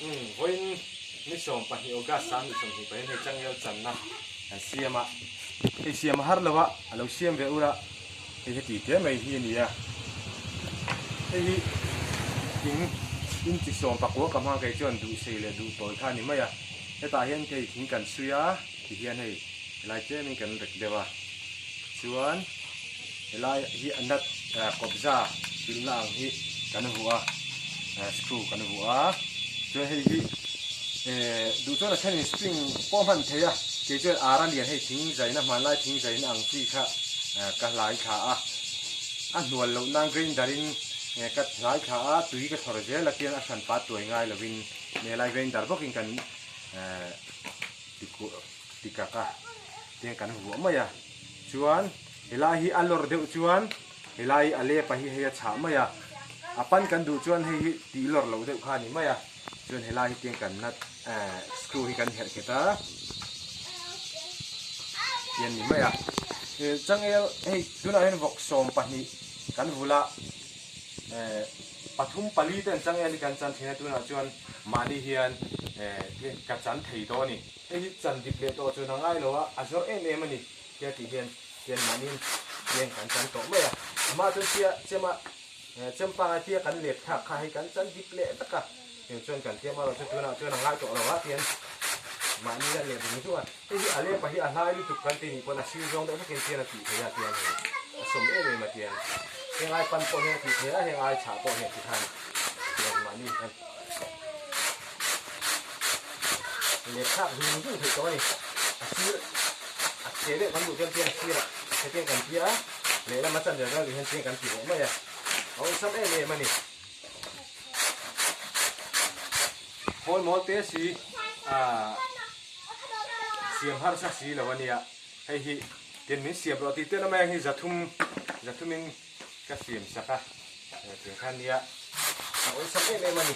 Umm vawiin ni 12 August a ni 20 pahin hei changel channa kan siam a, hei siam a har lo a, a lo siam ve ula hei heti te mai hi a ni a, hei hi thing inchi 19 ka hmang kei chuan duhsei leh duhtawi kha a ni mai a, hetah hian hei thing kan sui a tihian hei helai tlemin kan rek deuh a, chuan. Helai hi a nut kawpza kilhna ang hi kan vuah a, screw kan vuah a, chuan hei hi duh chuan a thenin spring pawh hman thei a, kei chuan ara lian hei thing zaina hmanlai thing zaina ang chi kha ka hlai thla a, a hnual loh nan grinder in ka hlai thla a, tui ka thlawr zel a tian a hran pa tuai ngai lovin helai grinder bawkin kan tikak a tiang kan vuah mai a. Chuan helai hi a lawr deuh chuan helai a lepa hi hei a chhah mai a, a pan kan duh chuan hei hi tih lawr loh deuh kha a ni mai a, chuan helai hi tiang kan nut eh screw hi kan herh khet a tiang ni mai a, changel hei tunah hian vawk 12 kan vul a eh pathum pali te an changel hi kan chan thin a tunah chuan mahni hian eh tiang ka chan thei tawh a ni. Hei hi chan dip leh tawh chuan a ngai lo a, a zawrh em em a ni tia tih hian tian mahniin tiang kan chan tawh mai a. Amah chuan tia chema chem pangai tia kan let thlak kha hei kan chan dip leh vek a, tiang chuan kan tia marawh chu tunah chuan a ngai tawh lo a tian mahniin a let reng zung a. Hei hi a lepa hi a hlai lutuk kan ti nih pawn a sir zawng deuh hlekin tian a tih theih a tian hei a sawm em em a tian heng ai pan pawh hian a tih theih a, heng ai chhah pawh hian ti khan tian mahni hian. Lehkha zung zung theih tawh a ni. A sir a che deuh kan duh chuan pian sirah hetiang kan tia a, lehlam a chan zel zel hian chiang kan ti bawk mai a, a awlsam em em a ni. Khawl mawl te si ah siam harsa si lo a nia, hei hi tian min siam rawh tih te lamah hian 300 zathumin ka siam sak a, tiang kha nia a awlsam em em a ni.